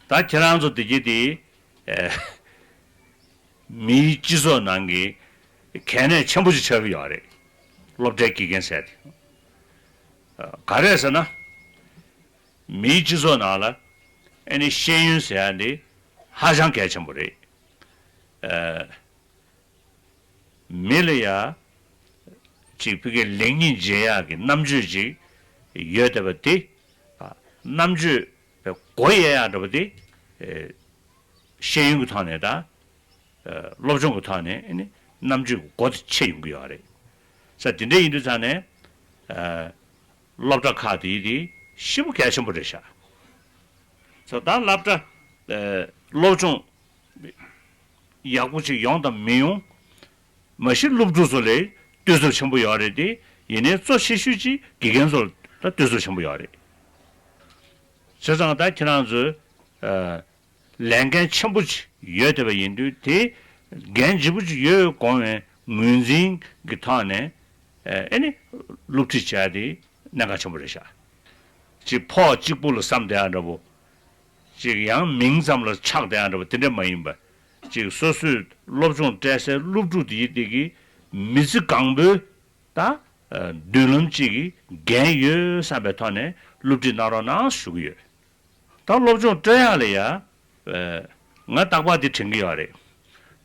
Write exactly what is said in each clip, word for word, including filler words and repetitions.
ད་ཁྱེད་རང་ཚོ་བདེ་སྐྱིད་དེ། ཨེ། མིའི་སྤྱི་ཚོགས་ནང་གི་གལ་གནད་ཆེན་པོ་ཞིག་ཆགས་ཀྱི་ཡོད་རེད། སློབ་གྲྭའི་དགེ་རྒན་ཟེར་དེ། ག་རེ་ཟེར་ན། མིའི་སྤྱི་ཚོགས་ནང་ལ་ཨེ་ནི་ཤེས་ཡོན་ཟེར་ཡ་འདི་ཧ་ཅང་གལ་ཆེན་པོ་རེད། ཨེ། མི་ལ་ཡ་ཅིག་ཕ་གིའི་ལེགས་ཉེས་འབྱེད་ཡག་གི་རྣམ་དཔྱོད་ཅིག་ཡོད་བསྡད་པ་དེ། རྣམ་དཔྱོད་པའི་སྒོ་དབྱེ་ཡག་འདྲ་པོ་དེ། ཤེས་ཡོན་གྱི་ཐོག་ནས་དང་། སློབ་སྦྱོང་གི་ཐོག་ནས་ཨ་ནི་རྣམ་དཔྱོད་ཀྱི་སྒོ་དེ་ཕྱེ་ཡོང་གི་ཡོད་རེད། ས་དེ་འདྲ་ཡིན་དུས་ཙང་ནས། སློབ་གྲྭ་ཁག་དེ་དེ་ཞེ་པོ་གལ་ཆེན་པོ་རེད་ཤག་ས་ད་སློབ་གྲྭ། སློབ་སྦྱོང་ཡག་པོ་ཅིག་ཡོང་དང་མི་ཡོང་། མ་གཞི་སློབ་ཕྲུག་ཚོ་ལ་བསྟོད་ཚབས་ཆེན་པོ་ཡོད་རེད་དེ། ཡིན་ནའི་གཙོ་ཆེ་ཤོས་ཅིག་དགེ་རྒན་ཚོ་ལ་ད་བསྟོད་ཚབས་ཆེན་པོ་ཡོད་རེད། བྱས་ཙང་ད་ཁྱེད་རང་ཚོས། ལས་འགན་ཆེན་པོ་ཅིག་ཡོད་བསྡད་པ་ཡིན་དུས། དེ་འགན་ལྗིད་པོ་ཅིག་ཡོད་དགོངས་པའི་ངོས་འཛིན་གྱི་ཐོག་ནས། ཨེ་ནི་སློབ་ཁྲིད་བྱས་དེ་གནད་འགག་ཆེན་པོ་རེད་ཤག་ཅིག་ཕོགས་གཅིག་པུ་ལ་བསམ་བསྡད་ཡ་འདྲ་པོ། ཅིག་ཡང་མིང་ཙམ་ལ་ཆགས་བསྡད་ཡ་འདྲ་པོ་དེ་འདྲ་མ་ཡིན་པ། ཅིག་སོ་སོས་སློབ་སྦྱོང་སྤྲད་སའི་སློབ་ཕྲུག་དེ་ཡི་དེ་གི་མི་ཚེ་གང་པོའི་ད་མདུན་ལམ་ཅིག་གི་འགན་ཡོད་བསམ་པའི་ཐོག་ནས་སློབ་ཁྲིད་གནང་རོགས་གནང་ཞུ་གི་ཡོད། ད་སློབ་སྦྱོང་སྤྲད་ཡག་ལ་ཡ། ཨེ། ང་རྟག་པར་འདི་དྲན་གྱི་ཡོད་རེད།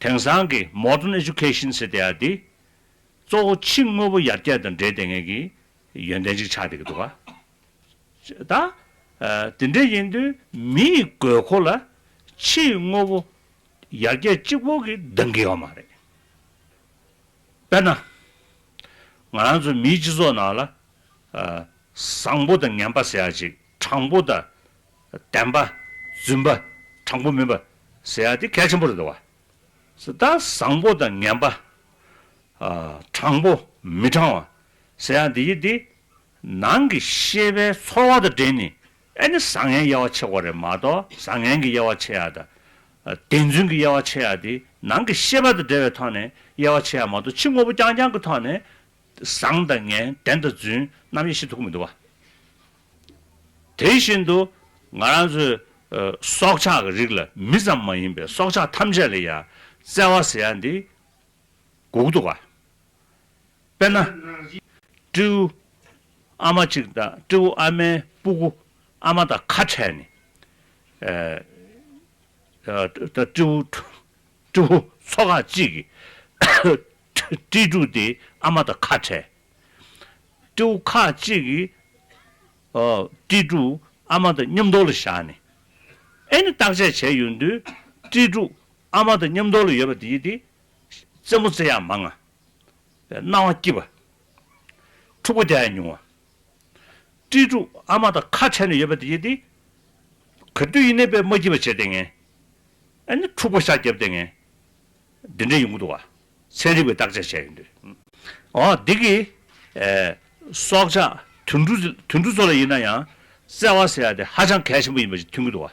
དེང་སང་གི་Modern Education ཟེར་བསྡད་ཡ་འདི། གཙོ་བོ་ཕྱི་དངོས་པོ་ཡར་རྒྱས་དང་འབྲེལ་བསྡད་མཁན་གྱི་ཡོན་ཏན་ཅིག་ཆགས་བསྡད་ཀྱི་འདུག་ག་ད། ཨེ། དེ་འདྲ་ཡིན་དུས་མི་ཡི་དགོས་མཁོ་ལ་ཕྱིའི་དངོས་པོ་ཡར་རྒྱས་གཅིག་པོ་གིས་འདང་གི་ཡོད་མ་རེད། དཔེར་ན། ང་རང་ཚོ་མིའི་སྤྱི་ཚོགས་ནང་ལ། ཨ། བཟང་པོ་དང་ངན་པ་ཟེར་ཡ་ཅིག་དྲང་པོ་དང་བདེན་པ། རྫུན་པ། དྲང་པོ་མིན་པ་ཟེར་ཡ་དེ་གལ་ཆེན་པོ་རེད་འདུག་བ། ད་བཟང་པོ་དང་ངན་པ། ཨ། དྲང་པོ་མི་དྲང་བ་ཟེར་ཡ་འདི་ཡི་དེ། ནང་གི་ཤེས་པའི་ཚོར་བ་དང་འབྲེལ་ནས། ཨེ་ནི་བཟང་ངན་དབྱེ་བ་ཕྱེ་དགོས་རེད་མ་གཏོགས། བཟང་ངན་གྱི་དབྱེ་བ་ཕྱེ་ཡ་དང་། བདེན་རྫུན་གྱི་དབྱེ་བ་ཕྱེ་ཡ་དེ་ནང་གི་ཤེས་པ་དང་འབྲེལ་བའི་ཐོག་ནས་དབྱེ་བ་ཕྱེ་ཡ་མ་གཏོགས། ཕྱི་དངོས་པོ་རྐྱང་རྐྱང་གི་ཐོག་ནས་བཟང་དང་ངན། བདེན་དང་རྫུན་རྣམ་དབྱེ་ཕྱེ་ཐུབ་ཀྱི་མི་འདུག་བ། དེ་བཞིན་དུ་ང་རང་ཚོའི། ཨ། སྲོག་ཆགས་ཀྱི་རིགས་ལ། མི་ཙམ་མ་ཡིན་པའི་སྲོག་ཆགས་ཐམས་ཅད་ལ་ཡ་བརྩེ་བ་ཟེར་ཡ་འདི་དགོས་ཀྱི་འདུག་ག་དཔེར་ན། སྤྲེའུ་ཨ་མ་གཅིག་དང་། སྤྲེའུ་ཨ་མའི་སྤུ་གུ་ཨ་མ་དང་ཁ་བྲལ་ནས། ཨ། ད་སྤྲེའུ། སྤྲེའུ་ཚོ་ཁག་གཅིག་གིས་སྤྲེལ་ཕྲུག་དེ་ཨ་མ་དང་ཁ་བྲལ། སྤྲེའུ་ཁག་གཅིག་གིས། ཨ། སྤྲེལ་ཕྲུག་ཨ་མ་དང་མཉམ་དུ་ལ་བཞག་ནས། ཨེ་ནི་བརྟག་དཔྱད་བྱས་ཡོང་དུས། སྤྲེལ་ཕྲུག་ཨ་མ་དང་མཉམ་དུ་ལ་ཡོད་པ་དེ་ཡི་དེ། རྩེད་མོ་རྩེ་ཡག་མང་ང་། སྣང་བ་སྐྱིད་པ། འཁྲུག་པ་བསྡད་ཡག་ཉུང་བ། སྤྲེལ་ཕྲུག་ཨ་མ་དང་ཁ་བྲལ་ནས་ཡོད་པ་དེ་ཡི་དེ། ག་དུས་ཡིན་ནའི་དཔེ་མ་སྐྱིད་པ་བྱས་བསྡད་མཁན། ཨ་ནི་འཁྲུག་པ་ཤ་རྒྱབ་བསྡད་མཁན། འདི་འདྲ་ཡོང་གི་འདུག་བ། ཚན་རིག་པས་བརྟག་དཔྱད་བྱས་ཡོང་དུས། འོ། འདི་གི། ཨེ། སྲོག་ཆགས་དུད་འགྲོ། དུད་འགྲོ་ཚོ་ལ་ཡིན་ན་ཡང་བརྩེ་བ་ཟེར་ཡ་དེ་ཧ་ཅང་གལ་ཆེན་པོ་ཡིན་པ་ཞིག་མཐོང་གི་འདུག་བ།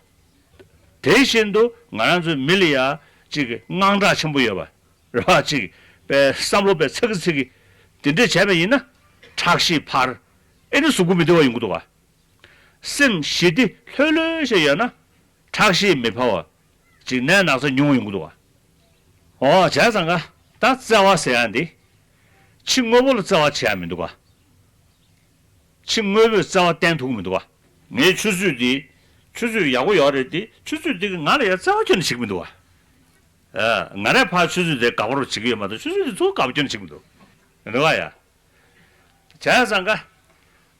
དེ་བཞིན་དུ་ང་རང་ཚོའི་མི་ལ་ཡ་ཅིག་དངངས་སྐྲག་ཆེན་པོ་ཡོད་པ། རེད་བ། ཅིག་དཔེ་བསམ་བློ་དཔེ་ཚ་གི་ཚ་གི་དེ་འདྲས་བྱས་པ་ཡིན་ན། ཁྲག་ཤེད་འཕར། ཨེ་ནི་གཟུགས་པོ་མི་བདེ་བ་ཡོང་གི་འདུག་བ། སེམས་ཞི་བདེ་ལྷོད་ལྷོད་བྱས་ཡོད་ན། ཁྲག་ཤེད་མི་འཕར་བ། ཅིག་ནད་ན་ཚ་ཉུང་བ་ཡོང་གི་འདུག་བ། འོ། བྱས་ཙང་ཀ་ད་བརྩེ་བ་ཟེར་ཡ་འདི། ཕྱི་དངོས་པོ་ལ་བརྩེ་བ་བྱེད་ཡ་མི་འདུག་ག་ཕྱི་དངོས་པོས་བརྩེ་བ་བསྟན་ཐུབ་ཀྱི་མི་འདུག་ག་ངའི་ཆུ་ཚོད་འདི། ཆུ་ཚོད་ཡག་པོ་ཡོད་རེད་དེ། ཆུ་ཚོད་འདི་གིས་ང་ལ་ཡ་བརྩེ་བ་ཁྱོན་ནས་བྱེད་ཀྱི་མི་འདུག་ག་ཨ། ང་རས་ཕར་ཆུ་ཚོད་དེ་དགའ་པོ་རུ་བྱེད་ཀྱི་ཡོད་མ་གཏོགས། ཆུ་ཚོད་འདི་ཚུར་དགའ་པོ་ཁྱོན་ནས་བྱེད་ཀྱི་མི་འདུག་འདུག་ག་ཡ། བྱས་ཙང་ཀ་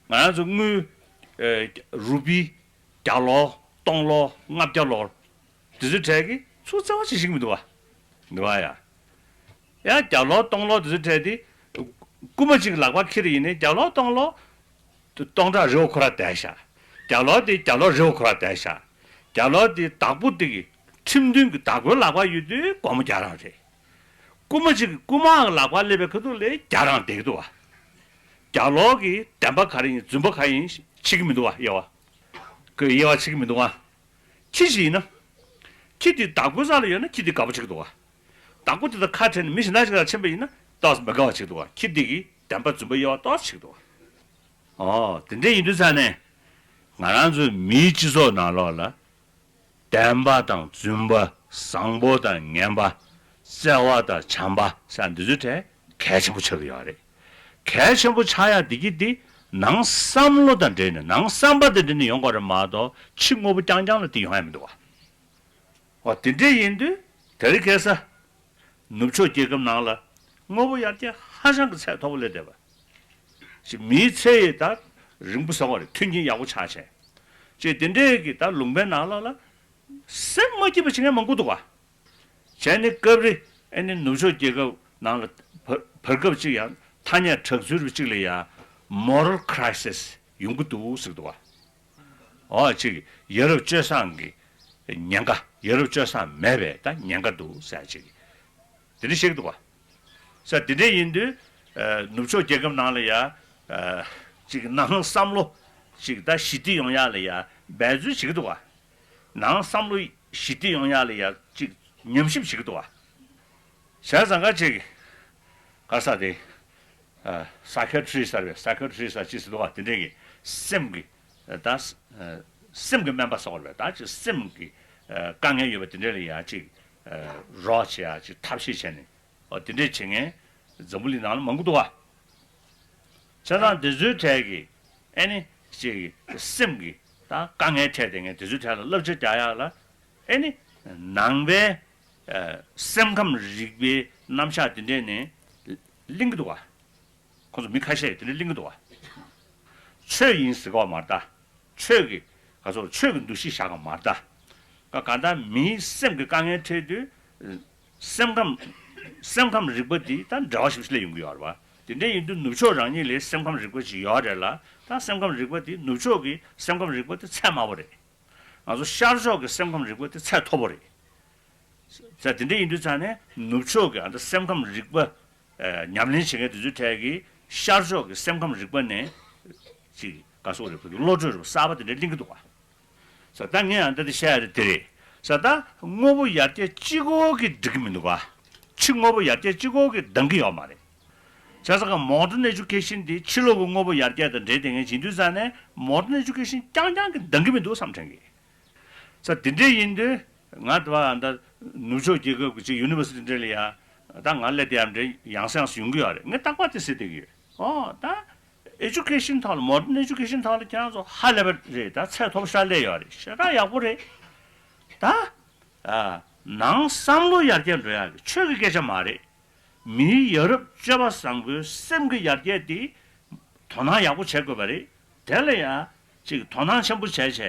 ང་རང་ཚོ་དངུལ། ཨེ། རུ་པི། བརྒྱ་ལོར། སྟོང་ལོར། ལྔ་བརྒྱ་ལོར། དེ་ཚོའི་གྲས་ཀྱིས་ཚུར་བརྩེ་བ་བྱེད་ཤེས་ཀྱི་མི་འདུག་བ། འདུག་བ་ཡ། ཡ། བརྒྱ་ལོར་སྟོང་ལོར་དེ་ཚོའི་གྲས་དེ། རྐུན་མ་གཅིག་ལག་པ་འཁྱེར་ཡིན་ནའི་བརྒྱ་ལོར་སྟོང་ལོར། སྟོང་ཕྲག་རེ་བ་ཁོ་རང་བསྡད་ཤག་བརྒྱ་ལོར་དེ་བརྒྱ་ལོར་རེ་བ་ཁོ་རང་བསྡད་ཤག་བརྒྱ་ལོར་དེ་བདག་པོ་དེ་གི་ཁྲིམས་མཐུན་གྱི་བདག་པོའི་ལག་པར་ཡོད་དུས་སྒོར་མོ་བརྒྱ་རང་རེད། རྐུན་མ་གཅིག་གིས་རྐུན་མའི་ལག་པར་སླེབས་པའི་ཁ་ཐུག་ལ་བརྒྱ་རང་བསྡད་ཀྱི་འདུག་བ། བརྒྱ་ལོར་གྱི་བདེན་པ་ག་རེ་ཡིན། རྫུན་པ་ག་རེ་ཡིན་ཤེས་ཀྱི་མི་འདུག་བ། དབྱེ་བ། ཁོས་དབྱེ་བ་ཕྱེ་གི་མི་འདུག་ཨ། ཁྱི་ཞིག་ཡིན་ན། ཁྱི་དེ་བདག་པོའི་རྩ་ལ་ཡོད་ན་ཁྱི་དེ་དགའ་པོ་བྱེད་ཀྱི་འདུག་ཨ། བདག་པོ་དེ་དང་ཁ་བྲལ་ནས་མི་གཞན་དག་ཅིག་ལ་ཕྱིན་པ་ཡིན་ན་ཏོག་ཙམ་མི་དགའ་བ་བྱེད་ཀྱི་འདུག་ཨ། ཁྱི་དེ་གིས་བདེན་པ་རྫུན་པ་དབྱེ་བ་ཏོག་ཙམ་ཕྱེ་གི་འདུག་ཨ། ཨོ། དེ་འདྲ་ཡིན་དུས་ཙང་ནས་ང་རང་ཚོའི་མིའི་སྤྱི་ཚོགས་ནང་ལོགས་ལ་ བདེན་པ་དང་རྫུན་པ། བཟང་པོ་དང་ངན་པ། བརྩེ་བ་དང་བྱམས་པ་ཟེར་འདི་ཚོའི་གྲས་གལ་ཆེན་པོ་ཆགས་ཀྱི་ཡོད་རེད། གལ་ཆེན་པོ་ཆགས་ཡ་འདི་གི་འདི་ནང་བསམ་བློ་དང་འབྲེལ་ནས། ནང་བསམ་པ་དང་འབྲེལ་ནས་ཡོང་དགོས་རེད་མ་གཏོགས། ཕྱི་དངོས་པོ་རྐྱང་རྐྱང་ལ་འདི་ཡོང་ཡ་མི་འདུག་བ། འོ་དེ་འདྲ་ཡིན་དུས་དེ་རིང་ཁ་སང་ནུབ་ཕྱོགས་རྒྱལ་ཁབ་ནང་ལ་དངོས་པོ་ཡར་རྒྱས་ཧ་ཅང་གི་ཚད་མཐོ་པོ་སླེབས་བསྡད་པ། ཅིག་མིའི་ཚེ་ཡི་ད་རིང་པོ་ཟེར་བ་རེད། མཐུན་རྐྱེན་ཡག་པོ་ཆགས་བྱས། ཅིག་དེ་འདྲས་ཀྱི་ད་ལུང་པའི་ནང་ལོགས་ལ་སེམས་མ་སྐྱིད་པ་བྱེད་མཁན་མང་པོ་འདུག་བ། བྱས་ནས་སྐབས་རེ་ཨ་ནི་ནུབ་ཕྱོགས་རྒྱལ་ཁབ་ནང་ལ་བར་བར་སྐབས་ཅིག་ཡང་ཐ་སྙད་གྲགས་ཚུལ་རུ་ཅིག་ལ་ཡ་moral crisis ཡོང་གི་འདུག་ཟེར་གི་འདུག་བ། འོ་ཅིག་ཡ་རབས་སྤྱོད་བཟང་གི་ཉེན་ཁ། ཡ་རབས་སྤྱོད་བཟང་མེད་པའི་ད་ཉེན་ཁ་འདུག་ཟེར་ཅིག་དེ་འདྲ་བཤད་ཀྱི་འདུག་བ། ས་དེ་འདྲ་ཡིན་དུས་ཨ་ནུབ་ཕྱོགས་རྒྱལ་ཁབ་ནང་ལ་ཡ་ཨ་ཅིག་ནང་བསམ་བློ་ཅིག་ད་ཞི་བདེ་ཡོང་ཡག་ལ་ཡ་འབད་རྩོལ་བྱེད་ཀྱི་འདུག་བ། ནང་བསམ་བློ་ཞི་བདེ་ཡོང་ཡག་ལ་ཡ་ཅིག་ཉམས་ཞིབ་བྱེད་ཀྱི་འདུག་བ། བྱས་ཙང་ཀ་ཅིག་ག་ས་དེ་ཨ་psychiatrist ཟེར་བའི་psychiatrist ཟེར་ཅིག་ཟེར་འདུག་བ། དེ་འདྲ་གི་སེམས་ཀྱི་ད་སེམས་ཀྱི་སྨན་པ་ཟེར་བ་རེད་པས། ད་ཅིག་སེམས་ཀྱི་དཀའ་ངལ་ཡོད་པ་དེ་འདྲ་ལ་ཡ་ཅིག་རོགས་བྱེད་ཡ་ཅིག་ཐབས་ཤེས་བྱས་ནས། འོ་དེ་འདྲས་བྱེད་མཁན་འཛམ་བུ་གླིང་ནང་ལ་མང་པོ་འདུག་བ། བྱས་ཙང་དེ་ཚོའི་གྲས་ཀྱི་ཨ་ནི་ཅིག་སེམས་ཀྱི་ད་དཀའ་ངལ་འཕྲད་བསྡད་མཁན་དེ་ཚོའི་གྲས་ལ་བསླབ་བྱ་རྒྱག་ཡག་ལ་ཨ་ནི་ནང་པའི་སེམས་ཁམས་རིག་པའི་རྣམ་གཞག་དེ་འདྲས་ནས་གླེང་གི་འདུག་བ། ཁོང་ཚོ་མི་ཁ་ཤས་དེ་འདྲ་གླེང་གི་འདུག་བ། ཆོས་ཡིན་ཟེར་གོ་མ་རེད་ད། ཆོས་ཀྱི་ག་ཚོད་ཆོས་ཀྱི་འདུ་ཤེས་བཞག་ག་མ་རེད་ད། ཀ་ག་ད་མིའི་སེམས་ཀྱི་དཀའ་ངལ་འཕྲད་དུས་སེམས་ཁམས་སེམས་ཁམས་རིག་པ་འདི་ད་འབྲེལ་བ་ཞིབ་ཞིབ་ལ་ཡོང་གི་ཡོད་རེད་བ། དེ་འདྲ་ཡིན་དུས་ནུབ་ཕྱོགས་རང་ཉིད་ལ་སེམས་ཁམས་རིག་པ་ཅིག་ཡོད་རེད་ལ། ད་སེམས་ཁམས་རིག་པ་འདི་ནུབ་ཕྱོགས་ཀྱི་སེམས་ཁམས་རིག་པ་འདི་ཚད་དམའ་པོ་རེད། ང་ཚོ་ཤར་ཕྱོགས་ཀྱི་སེམས་ཁམས་རིག་པ་འདི་ཚད་མཐོ་པོ་རེད། ས་དེ་འདྲ་ཡིན་དུས་ཙང་ནས་ནུབ་ཕྱོགས་ཀྱི་ཨ་ད་སེམས་ཁམས་རིག་པ་ཨ་ཉམས་ལེན་བྱེད་མཁན་དེ་ཚོའི་གྲས་ཀྱིས་ཤར་ཕྱོགས་ཀྱི་སེམས་ཁམས་རིག་པ་ནས་ཅིག་ག་སོགས་རེད་བློ་གྲོས་རུ་གསར་པ་དེ་འདྲ་གླེང་གི་འདུག་ག་ས་ད་ངས་ཨ་ད་དེ་བཤད་ཡ་རེད་དེ་རེད། ས་ད་དངོས་པོ་ཡར་རྒྱས་གཅིག་པོ་གིས་འགྲིག་གི་མི་འདུག་ག་ཕྱི་དངོས་པོ་ཡར་རྒྱས་གཅིག་པོ་གིས་འདང་གི་ཡོད་མ་རེད། བྱས་ཙང་ཀ་modern education འདི་ཕྱི་ལོགས་ཀྱི་དངོས་པོ་ཡར་རྒྱས་དང་འབྲེལ་བསྡད་མཁན་ཡིན་དུས་ཙང་ནས་modern education རྐྱང་རྐྱང་གིས་འདང་གི་མི་འདུག་བསམ་དྲན་གི། ས་དེ་འདྲ་ཡིན་དུས་ང་དེ་བ་ད་ནུབ་ཕྱོགས་རྒྱལ་ཁབ་ཀྱི་ཅིག་university འདྲ་ལ་ཡ་ད་ང་སླེབས་དེ་ཡང་འདྲ་ཡང་སེ་ཡང་སེ་ཡོང་གི་ཡོད་རེད། ངས་རྟག་པར་དེ་ཟེར་བསྡད་ཀྱི་ཡོད། ཨོ་ད་education ཐོག་ལ་modern education ཐོག་ལ་ཁྱེད་རང་ཚོ་ཧ་ལས་པ་རེད། ད་ཚད་མཐོ་པོ་ཞེ་དྲག་སླེབས་ཡོད་རེད། ཞེ་དྲག་ཡག་པོ་རེད། ད་ཨ་ནང་བསམ་བློ་ཡར་རྒྱས་འགྲོ་ཡག་གི་ཆོས་ཀྱི་སྐད་ཆ་མ་རེད། མིའི་ཡ་རབས་སྤྱོད་པ་བཟང་པོའི་སེམས་ཀྱི་ཡར་རྒྱས་དེ་དོ་སྣང་ཡག་པོ་བྱེད་དགོས་པ་རེད། དེ་ལ་ཡང་ཅིག་དོ་སྣང་ཆེན་པོ་བྱས་བྱས་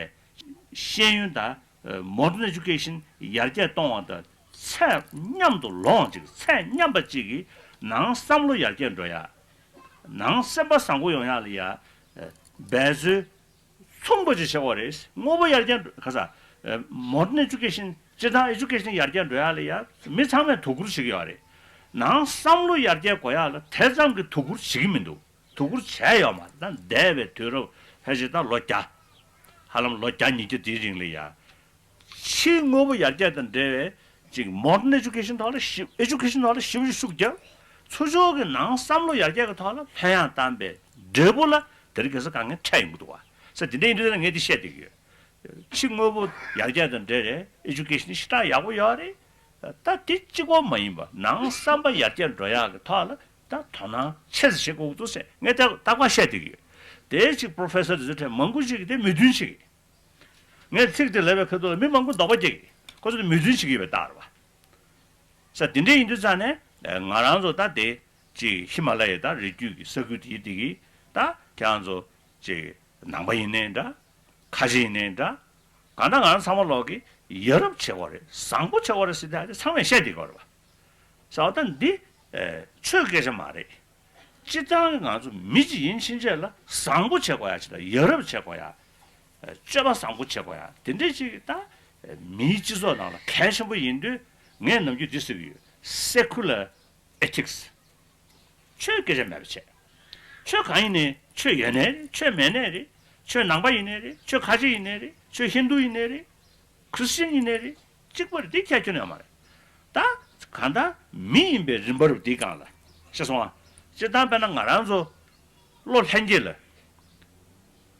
ཤེས་ཡོན་དང་modern education ཡར་རྒྱས་གཏོང་བ་དང་ཚད་མཉམ་དུ་ལོངས་ཅིག་ཚད་མཉམ་པ་ཅིག་གིས་ནང་བསམ་བློ་ཡར་རྒྱས་འགྲོ་ཡ། ནང་སེམས་པ་བཟང་པོ་ཡོང་ཡ་ལ་ཡ་འབད་རྩོལ་མཚུངས་པ་ཅིག་བྱེད་དགོས་རེད། དངོས་པོ་ཡར་རྒྱས་འགྲོ་ག་ས་modern education སྤྱིར་བཏང་education ཡར་རྒྱས་འགྲོ་ཡ་ལ་ཡ་མི་ཚང་མས་དོ་ཁུར་བྱེད་ཀྱི་ཡོད་རེད། ནང་བསམ་བློ་ཡར་རྒྱས་དགོས་ཡ་ལ་དེ་ཙམ་གྱི་དོ་ཁུར་བྱེད་ཀྱི་མི་འདུག་དོ་ཁུར་བྱས་ཡོད་མ་རེད། ད་འདས་པའི་དུས་རབས་ཕལ་ཆེར་ད་ལོ་བརྒྱ། ཧ་ལམ་ལོ་བརྒྱ་ཉིས་བརྒྱ་དེའི་རིང་ལ་ཡ། ཕྱིའི་དངོས་པོ་ཡར་རྒྱས་དང་འབྲེལ་བའི་ཅིག་modern education ཐོག་ལ་ཞིབ་education ཐོག་ལ་ཞིབ་ཞིབ་ཤུགས་རྒྱབ། ཚུར་ཕྱོགས་ཀྱི་ནང་བསམ་བློ་ཡར་རྒྱས་ཀྱི་ཐོག་ལ་ལྷོད་ཡངས་བཏང་པའི་འབྲས་བུ་ལ་དེ་རིང་ཁ་སང་དཀའ་ངལ་འཕྲད་ཡོང་གི་འདུག་བ། ས་དེ་འདྲ་ཡིན་དུས་ད་ངས་འདི་བཤད་བསྡད་ཀྱི་ཡོད། ཕྱི་དངོས་པོ་ཡར་རྒྱས་དང་འབྲེལ་བའི་education ཞེ་དྲག་ཡག་པོ་ཡོད་རེད། ད་དེ་གཅིག་པོ་མ་ཡིན་པ་ནང་བསམ་པ་ཡར་རྒྱས་འགྲོ་ཡག་གི་ཐོག་ལ་ད་དོ་སྣང་ཆེ་ཙམ་བྱེད་དགོས་ཀྱི་འདུག་ཟེར་ངས་ད་རྟག་པར་བཤད་བསྡད་ཀྱི་ཡོད། དེའི་ཅིག་professor དེ་ཚོ་གྲས་མང་པོ་ཞིག་གིས་དེ་མོས་མཐུན་བྱེད་ཀྱི། ངས་ཚིག་དེ་ལབ་པའི་ཁ་ཐུག་ལ་མི་མང་པོ་དོགས་པ་སྐྱེ་གི། ཁོ་ཚོ་དེ་མོས་མཐུན་བྱེད་ཀྱི་ཡོད་པའི་རྟགས་རེད་བ། ས་དེ་འདྲ་ཡིན་དུས་ཙང་ནས་ང་རང་ཚོ་ད་དེ་ཅིག་ཧི་མ་ལ་ཡའི་ད་རི་རྒྱུད་ཀྱི་ས་ཁུལ་དེའི་དེ་གི་ད་ཁྱེད་རང་ཚོ་ཅིག་ནང་པ་ཡིན་ནའི་འདྲ། ཁ་ཆེ་ཡིན་ནའི་འདྲ། གང་ལྟར་ང་རང་ཚང་མ་ལོག་གི་ཡ་རབས་བྱེད་དགོས་རེད། བཟང་པོ་བྱེད་དགོས་རེད་ཟེར་ཏེ་ཚང་མས་བཤད་བསྡད་ཀྱི་ཡོད་རེད་བ། ས་འོ་ད་འདི་ཆོས་སྐད་ཆ་མ་རེད། སྤྱིར་བཏང་གི་ང་ཚོ་མི་གཅིག་ཡིན་ཕྱིན་ཆད་ལ་བཟང་པོ་བྱེད་དགོས་ཡ་ཅིག་དང་ཡ་རབས་བྱེད་དགོས་ཡ། སྤྱོད་པ་བཟང་པོ་བྱེད་དགོས་ཡ་དེ་འདྲས་ཅིག་ད་མིའི་སྤྱི་ཚོགས་ནང་ལ་གལ་ཆེན་པོ་ཡིན་དུས་ངས་ནམ་རྒྱུན་འདི་ཟེར་གྱི་ཡོད། Secular ethics ཆོས་སྐད་ཆ་མེད་པ་བྱས། ཆོས་གང་ཡིན་ནའི་ཆོས་ཡོད་ནའི་རེད། ཆོས་མེད་ནའི་རེད། ཆོས་ནང་པ་ཡིན་ནའི་རེད། ཆོས་ཁ་ཆེ་ཡིན་ནའི་རེད། ཆོས་ཧིན་རྡུ་ཡིན་ནའི་རེད། ཁྲི་སི་ཅན་ཡིན་ནའི་རེད། གཅིག་པ་རེད། དེ་ཁྱད་ཁྱོན་ཡོད་མ་རེད། ད་གང་ལྟར་མི་ཡིན་པའི་རིམ་པ་རུ་དེའི་སྒང་ལ་ཤེས་སོང་ཨ། སྤྱིར་བཏང་དཔེར་ན་ང་རང་ཚོ་བློ་ལྷན་སྐྱེས་ལ་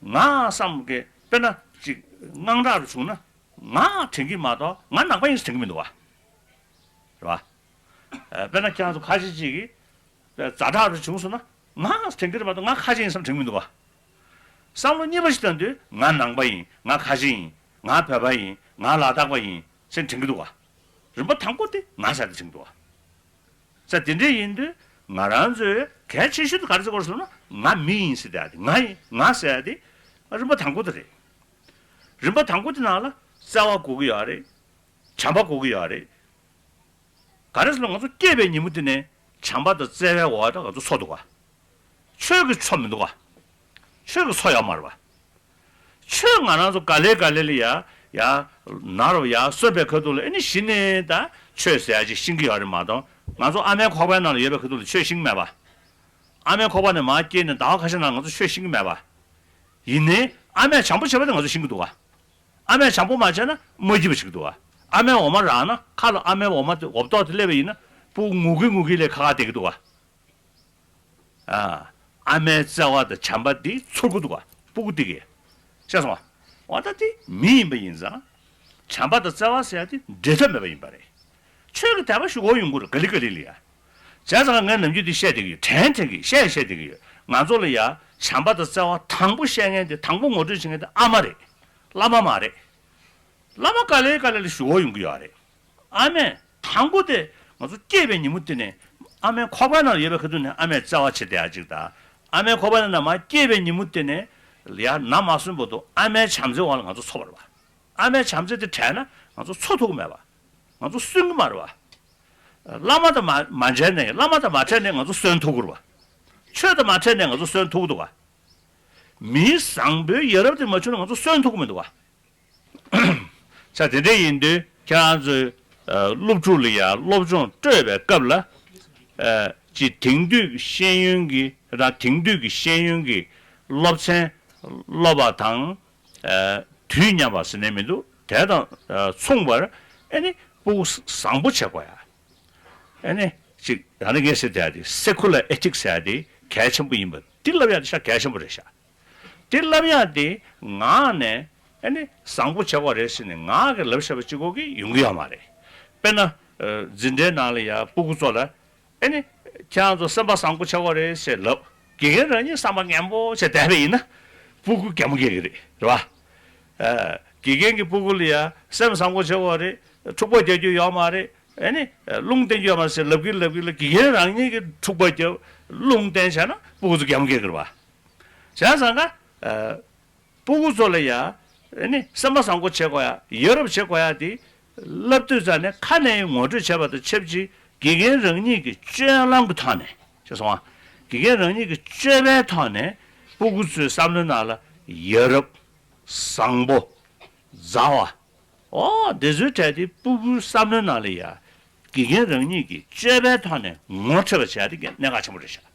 ང་བསམ་གི་དཔེར་ན་ཅིག་དངངས་སྐྲག་རུ་བྱུང་ན། ང་དྲན་གྱི་མ་གཏོགས་ང་ནང་པ་ཡིན་ཟེར་དྲན་གྱི་མི་འདུག་བ། རེད་བ། ཨ། དཔེར་ན་ཁྱེད་རང་ཚོ་ཁ་ཤས་ཅིག་གིས་ཛ་དྲག་རུ་བྱུང་སོང་ན་ང་དྲན་གྱི་རེད་མ་གཏོགས་ང་ཁ་ཆེ་ཡིན་བསམ་དྲན་གྱི་མི་འདུག་བ། བསམ་བློ་གཉིས་པ་ཞིག་བཏང་དུས་ང་ནང་པ་ཡིན། ང་ཁ་ཆེ་ཡིན། ང་བོད་པ་ཡིན། ང་ལ་དྭགས་པ་ཡིན་ཟེར་དྲན་གྱི་འདུག་བ། རིམ་པ་དང་པོ་དེ་ང་ཟེར་དེ་དྲན་གྱི་འདུག་བ། ས་དེ་འདྲ་ཡིན་དུས་ང་རང་ཚོས་གལ་ཆེ་ཤོས་དེ་ག་རེ་ཟེར་དགོས་རེད་ཟེར་ན། ང་མི་ཡིན་ཟེར་དེ་ང་ཡིན། ང་ཟེར་དེ་རིམ་པ་དང་པོ་དེ་རེད། རིམ་པ་དང་པོ་དེ་ནང་ལ་བརྩེ་བ་དགོས་ཀྱི་ཡོད་རེད། བྱམས་པ་དགོས་ཀྱི་ཡོད་རེད། ག་རེ་ཟེར་ན་ང་ཚོ་སྐྱེས་པའི་ཉིན་མོ་དེ་ནས་བྱམས་པ་དང་བརྩེ་བའི་འོག་ཏུ་ང་ཚོ་འཚོ་འདུག་ག། ཆོས་ཀྱི་འཚོ་མི་འདུག་ག། ཆོས་ཀྱི་འཚོ་ཡོད་མ་རེད་བ། ཆོས་ང་རང་ཚོ་ག་ལེ་ག་ལེ་ལ་ཡ་ཡ་ན་རོ་ཡ་གསོན་པའི་ཁ་ཐུག་ལ་ཨེ་ནི་གཞི་ནས་ད་ཆོས་ཟེར་ཡ་ཅིག་ཤེས་ཀྱི་ཡོད་རེད་མ་གཏོགས། ང་ཚོ་ཨ་མའི་ཁོག་པའི་ནང་ལ་ཡོད་པའི་ཁ་ཐུག་ལ་ཆོས་ཤེས་ཀྱི་མེད་པ། ཨ་མའི་ཁོག་པ་ནས་མར་སྐྱེས་ནས་ཟླ་བ་ཁ་ཤས་ནང་ང་ཚོ་ཆོས་ཤེས་ཀྱི་མེད་པ། ཡིན་ནའི་ཨ་མས་བྱམས་པོ་བྱས་པ་དེ་ང་ཚོ་ཤེས་ཀྱི་འདུག་ག། ཨ་མས་བྱམས་པོ་མ་བྱས་ན་མ་སྐྱིད་པ་ཞིག་འདུག་ག། ཨ་མས་འོ་མ་རག་ན་ཁ་ལ་ཨ་མའི་འོ་མ་དེ་འོབ་ཏོག་དེ་སླེབས་པ་ཡིན་ན་སྤུ་གུ་ངུ་གི་ངུ་གི་ལས་ཁ་ཁ་བསྡད་ཀྱི་འདུག་ག། ཨ། ཨ་མའི་བརྩེ་བ་དང་བྱམས་པ་འདི་ཚོར་གྱི་འདུག་ག། སྤུ་གུ་འདི་གིས། ཤེས་སོང་ང་། འོ་ད་དེ་མི་ཡིན་པ་ཡིན་ཙང་། བྱམས་པ་དང་བརྩེ་བ་ཟེར་ཡ་དེ་འབྲལ་ཐབས་མེད་པ་ཡིན་པ་རེད། ཆོས་ཀྱི་དད་པ་ཞུ་དགོས་ཡོང་གི་རེད། ག་ལེ་ག་ལེ་ལ་ཡ། བྱས་ཙང་ངས་ནམ་རྒྱུན་འདི་བཤད་བསྡད་ཀྱི་ཡོད། དྲན་དྲན་གྱི་བཤད་བཤད་བསྡད་ཀྱི་ཡོད། ང་ཚོ་ལ་ཡ་བྱམས་པ་དང་བརྩེ་བ་དང་པོ་བཤད་མཁན་དེ་དང་པོ་ངོ་སྤྲོད་བྱེད་མཁན་དེ་ཨ་མ་རེད། བླ་མ་མ་རེད། བླ་མ་ག་ལེ་ག་ལེ་ལ་ཞུ་དགོས་ཡོང་གི་ཡོད་རེད། ཨ་མས་དང་པོ་དེ་ང་ཚོ་སྐྱེས་པའི་ཉིན་མོ་དེ་ནས་ཨ་མའི་ཁོག་པའི་ནང་ཡོད་པའི་ཁ་ཐུག་ནས་ཨ་མས་བརྩེ་བ་བྱེད་བསྡད་ཡ་ཅིག་དང་། ཨ་མའི་ཁོག་པའི་ནང་ནས་མར་སྐྱེས་པའི་ཉིན་མོ་དེ་ནས་ཡ་ན་མ་སོན་བར་དུ་ཨ་མའི་བྱམས་བརྩེའི་འོག་ལ་ང་ཚོ་འཚོ་བ་རེད་བ། ཨ་མའི་བྱམས་བརྩེ་དེ་བྲལ་ན་ང་ཚོ་འཚོ་ཐུབ་ཀྱི་མེད་པ། ང་ཚོ་གསོན་གྱི་མ་རེད་བ། བླ་མ་དང་མ་མ་མཇལ་ནས། བླ་མ་དང་མ་འཕྲད་ནས་ང་ཚོ་གསོན་ཐུབ་ཀྱི་རེད་བ། ཆོས་དང་མ་འཕྲད་ནས་ང་ཚོ་གསོན་ཐུབ་ཀྱི་འདུག་བ། མི་བཟང་པོའི་ཡ་རབས་དེ་མ་བྱུང་ན་ང་ཚོ་གསོན་ཐུབ་ཀྱི་མི་འདུག་བ། ས་དེ་འདྲ་ཡིན་དུས་ཁྱེད་རང་ཚོས་ཨ་སློབ་ཕྲུག་ལ་ཡ་སློབ་སྦྱོང་སྤྲོད་པའི་སྐབས་ལ། ཨ་ཅིག་དེང་དུས་ཀྱི་ཤེས་ཡོན་གྱི་རང་དེང་དུས་ཀྱི་ཤེས་ཡོན་གྱི་སློབ་ཚན་སློབ་པ་དང་། ཨ་དུས་མཉམ་པ་ཟེར་ནས་མི་འདུག། དེ་དང་ཨ་མཚུངས་པར་ཨ་ནི་སྤུ་གུ་བཟང་པོ་བྱེད་དགོས་ཡ། ཨ་ནི་ཅིག་ད་ནི་ངས་ཟེར་བསྡད་ཡ་དེ་སེ་ཁུ་ལར་ཨེ་ཐིག་ཟེར་ཡ་དེ་གལ་ཆེན་པོ་ཡིན་པ་འདི་ལབ་ཡ་དེ་ཤ་གལ་ཆེན་པོ་རེད་ཤག། དེ་ལབ་ཡ་དེ་ངག་ནས་ཨ་ནི་བཟང་པོ་བྱེད་དགོས་རེད་ཟེར་ནས་ངག་གིས་ལབ་བྱས་པ་གཅིག་པོ་གིས་ཡོང་གི་ཡོད་མ་རེད། དཔེར་ན་ཨ་འཛིན་གྲྭའི་ནང་ལ་ཡ་སྤུ་གུ་ཚོ་ལ་ཨ་ནི་ཁྱེད་རང་ཚོ་སེམས་པ་བཟང་པོ་བྱེད་དགོས་རེད་ཟེར་ལབ། དགེ་རྒན་རང་ཉིད་བསམ་པ་ངན་པོ་བྱས་བསྡད་པ་ཡིན་ན་སྤུ་གུ་གད་མོ་བགད་ཀྱི་རེད། རེད་བ། ཨ་དགེ་རྒན་གྱིས་སྤུ་གུ་ལ་ཡ་སེམས་བཟང་པོ་བྱེད་དགོས་རེད། འཁྲུག་པ་རྒྱག་རྒྱུ་ཡོད་མ་རེད། ཨ་ནི་རླུང་བསྟན་རྒྱུ་ཡོད་མ་རེད་ཟེར་ལབ་ཀྱི་ལབ་ཀྱི་ལ། དགེ་རྒན་རང་ཉིད་ཀྱིས་འཁྲུག་པ་རྒྱབ། རླུང་བསྟན་བྱས་ན་སྤུ་གུ་ཚོ་གད་མོ་བགད་ཀྱི་རེད་བ། བྱས་ཙང་ཀ་ཨ་སྤུ་གུ་ཚོ་ལ་ཡ་ཨ་ནི་སེམས་པ་བཟང་པོ་བྱེད་དགོས་ཡ། ཡ་རབས་བྱེད་དགོས་ཡ་དེ་ལབ་དུས་ཙ་ནས་ཁ་ནས་ངོ་སྤྲོད་བྱས་པ་དང་ཆབས་ཅིག་དགེ་རྒན་རང་ཉིད་ཀྱི་སྤྱོད་ལམ་གྱི་ཐོག་ནས། ཤེས་སོང་ང་། དགེ་རྒན་རང་ཉིད་ཀྱི་སྤྱོད་པའི་ཐོག་ནས་སྤུ་གུ་ཚོའི་བསམ་བློའི་ནང་ལ་ཡ་རབས། བཟང་པོ། མཛའ་བ། ཨོ་དེ་ཚོའི་གྲས་དེ་སྤུ་གུའི་བསམ་བློའི་ནང་ལ་ཡ་དགེ་རྒན་རང་ཉིད་ཀྱི་སྤྱོད་པའི་ཐོག་ནས་ངོ་འཕྲོད་པ་བྱས་ཏེ་གནད་འགག་ཆེན་པོ་རེད་ཤག།